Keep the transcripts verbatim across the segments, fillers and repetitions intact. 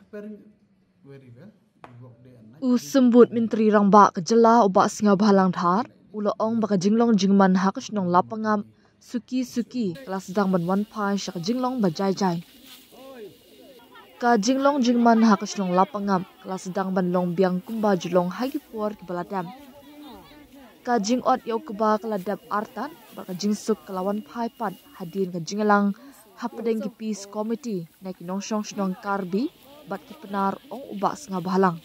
U Symbud Myntri Rangbah ka jylla u Bah Sniawbhalang Dhar u la ong ba ka jinglong jingman ha ka shnong Lapangap suki suki ka la sdang ban wan phai sha ka jinglong ba jai jai. Ka jinglong jingman ha ka shnong Lapangap ka la sdang ban long biang kumba ju long ha ki por kiba la dep. Ka jingot ïa u kba ka la dep artat bad ka jingsuk ka la wan phai pat hadien ka jingïalang hapdeng ki peace committee na ki nongshong shnong Karbi bad ki Pnar, ong u Bah Sniawbhalang.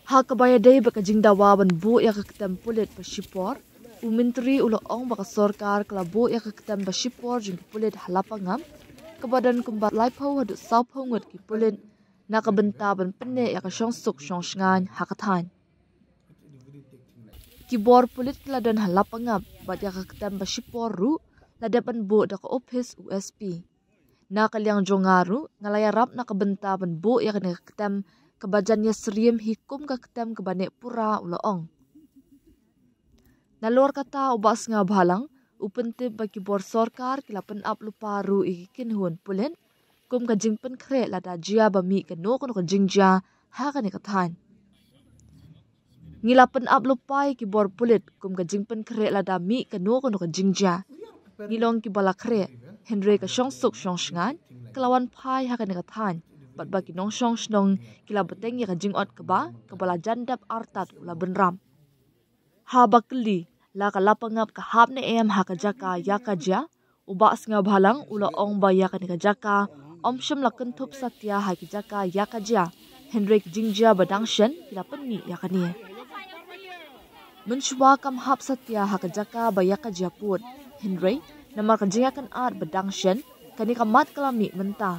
Ha kaba ïadei bad ka jingdawa ban buh ïa ka ktem pulit ba shipor, u Myntri u la ong ba ka sorkar ka la buh ïa ka ktem ba shipor jong ki pulit ha Lapangap, kaba don kumba laiphew haduh sawphew ngut ki pulit na ka bynta ban pynneh ïa ka shongsuk shongshngaiñ ha ka thaiñ. Ki bor pulit ki la don ha Lapangap bad ïa ka ktem ba shipor ruh la dep ban buh da ka ophis u S P. Na ka liang jong nga ruh nga la ïarap na ka bynta ban buh ïa kane ka ktem kaba jan ïasyriem hi kum ka ktem kaba neh pura, u la ong. Nalor kata u Bah Sniawbhalang u pyntip ba ki bor sorkar ki la pynap lypa ruh ïa ki kynhun pulit kum ka jingpynkhreh lada jia ba mih kano kano ka jingjia ha kane ka thaiñ. Ngi la pynap lypa ïa ki bor pulit kum ka jingpynkhreh lada mih kano kano ka jingjia. Ngi long kiba la khreh, hynrei ka shongsuk shongshngaiñ ka la wan phai ha kane ka thaiñ bad ba ki nongshong shnong ki la bteng ïa ka jingot kaba kaba la jan dep artat, u la bynrap. Haba kylli la ka Lapangap ka hap ne em ha ka jaka ïa ka jia, u Bah Sniawbhalang u la ong ba ïa kane ka jaka ym shym la kynthup satia ha ki jaka ïa ka jia, hynrei ki jingjia ba dang shen ki la pynmih ïa kane. Mynshuwa kam hap satia ha ka jaka ba ïa ka jia pud, hynrei namar ka jingïakynad ba dang shen, kane ka mat ka la mih mynta.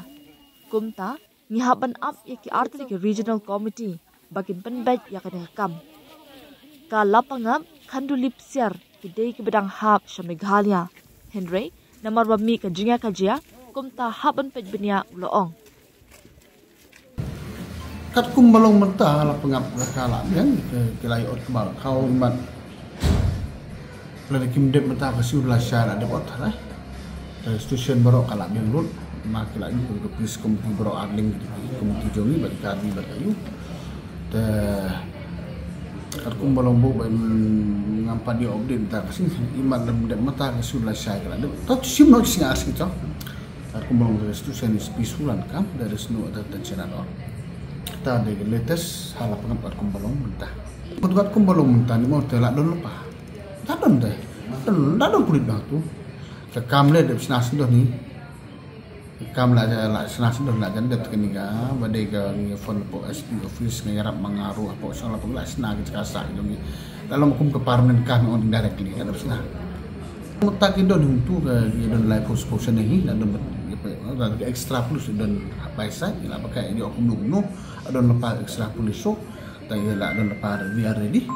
Kumta ngi hap ban ap ïa ki artylli ki regional committee ba kin pynbeit ïa kane ka kam. Ka Lapangap, Khanduli, Psiar ki dei kiba dang hap sha Meghalaya, hynrei namar ba mih ka jingïakajia, kumta hap ban peit bniah, u la ong. Katkum ba long mynta, Lapangap ka la biang, ki la ïoh ot ba khaw imat. Lada kim dep mynta ka shu la sha la dep ot, eh. Te station baroh ka la biang lut. Ma ki la ïoh ka peace committee baroh, arliang committee jong ngi, bad ka bi bad ka ïoh. Te katkum ba long buh ba ngam pat ïoh update mynta ka shu, imat lada dep mynta ka shu la sha ka la dep. To shim noh shisha shisha to. Katkum ba long ka station is peaceful and calm, there is no other tension at all. Kata dei ka latest ha Lapangap katkum ba long mynta. Katkum ba long mynta ni mo te la don lypa. La don dei. La don, la don pulit ba tu. Ka kam leh dep shna sdang ni. Ka kam la, la shna sdang, la jan dep kane ka, ba dei ka ngi phone hapoh S P office, ngi ïarap ma nga ruh hapoh shnong, la pang la shna ki jaka sah ki jong ngi. La long kum ka permanent kam, on directly, la dep shna. Mynta ki don hangtu ka, ki don laiphew spokesman hi, la don, la don extra police, don bai side, la ba ka ïoh kumno kumno, la don lypa extra police, so. Te ïa la don lypa, we are ready.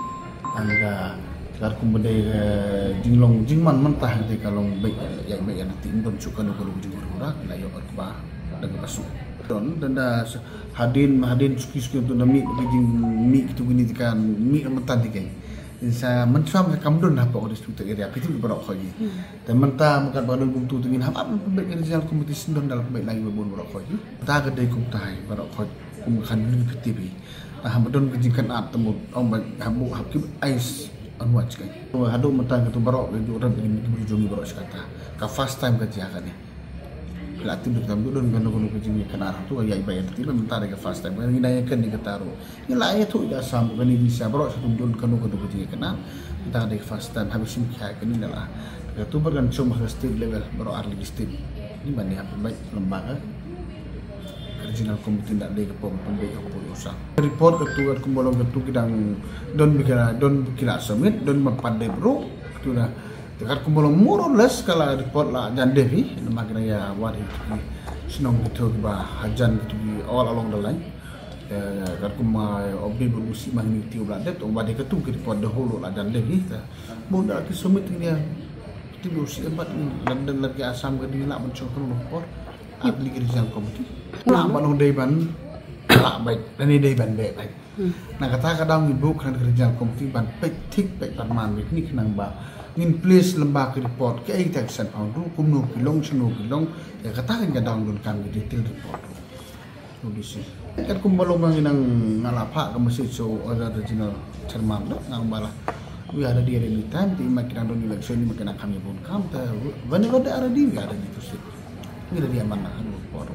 And, uh, katkum ba dei, uh, jinglong jingman mynta, te ka long beit, uh, ïa beit ïa lynti, ym don shuh kano kano ka jingkyrkhu, la ïoh ot ba da kaba suk. Don, don da s-, hadien, hadien suki suki tu da mih, mih kitu kini, te ka mih mynta te ka. Sa mynshuwa kam don hapoh ka district area, phi tip baroh khoit. Te mynta mynta ba don kumtu te ngin hap ap pynbeit ka regional committee, sdang da la pynbeit lagi ba bun baroh khoit. Te ka dei kumta hi baroh khoit, kum ka khan phi tip hi. Te haba don ka jingkynad te mut ong ba hap buh, hap keep eyes on watch, kan. Haduh mynta katu baroh ka ju rem ki briew jong ngi baroh shi katta. Ka first time ka jia kane. Phi la tip, dei tam don kano kano ka jingkynad hangtu, ka ïaid ba ïaid, te mynta dei ka first time. Ngi dang ïa kane kata ruh. Ngi la ïathuh ïa Assam, kane ka jingshah baroh shi, tam don kano kano ka jingkynad. Mynta dei ka first time, haba shim khia kane la. Katu ba kan shong ha ka state level, baroh arliang state. Ngi ban ïa pynbeit lem bad ka Regional Committee, da dei ka pom pynbeit ha ka pud u sang. Report katu, katkum ba long katu ki dang don ba ki la, don ba ki la submit, don ba pat dep ruh, katu da. Te katkum ba long more or less ka la report la jan dep hi, namar ki dang ïa wad hi ki shnong katu kiba hajan katu ki all along the line. Te katkum, ah, update ba u sih ma ngi ti u ba la dep, te u ba dei katu ki report da hulu la jan dep hi, te. Bun da ki submit ngi ïa, ti u sih empat ngi, la dang la ki Assam ka ding la ban shong kano por. At least ka Regional Committee. La ban ong dei ban, la beit, lane dei ban beit, beit. Na kata ka daw ngi buh kane ka Regional Committee ban peit thik, peit pynman beit ni khnang ba ngin place lem bad ka report, kaei kata ka send phaw ruh, kumno ki long, shano ki long, ïa kata ka daw ngi donkam ka detail report. Kat kumba long ngi nang nga la phah ka message sha u Auditor General Chairman da nga ong ba la we are ready at any time, te ma ki dang don election, ma ki dang kham ïa bun kam, te whenever they are ready, we are ready to sit. Ngi ready man na ha por.